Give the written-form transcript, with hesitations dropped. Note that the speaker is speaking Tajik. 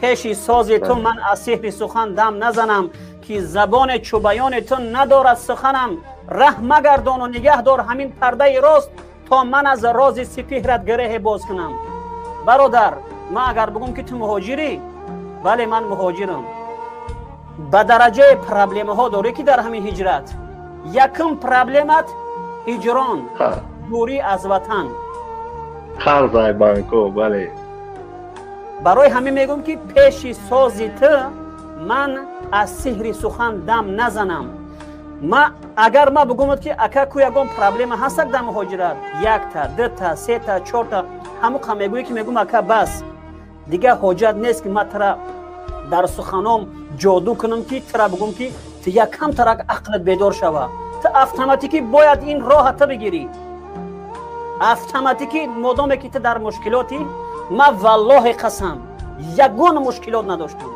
Пеши сози ту ман аз сеҳри сухан дам назанам, ки забоне чу баёни ту надорад суханам. Раҳ магардону нигаҳ дор ҳамин пардаи рост, то ман аз рози сипеҳрат гиреҳе боз кунам. Бародар, ман агар бигӯм, ки ту муҳоҷирӣ, бале, ман муҳоҷирам. Ба дараҷаи проблемаҳо дорӣ, ки дар ҳамин ҳиҷрат якум проблемат ҳиҷрон, дурӣ аз ватан. Қарзай банко, бале. Барои ҳамин мегӯм, ки пеши сози ту ман аз сиҳри сухан дам назанам. Ма агар ма бигӯмад, ки ака, ку ягон проблема ҳастак дар муҳоҷират, якта, дута, сета, чорта, ҳамуқа мегӯӣ, ки мегӯм: «Ака, бас, дигар ҳоҷат нест, ки ма тара дар суханом ҷоду кунам, ки тара бигӯм, ки ту якам тарак ақлат бедор шава». Ту автоматикӣ бояд ин роҳа ту бигирӣ, автоматикӣ, модоме ки ту дар мушкилотӣ. Ма, валлоҳи қасам, ягон мушкилот надоштам.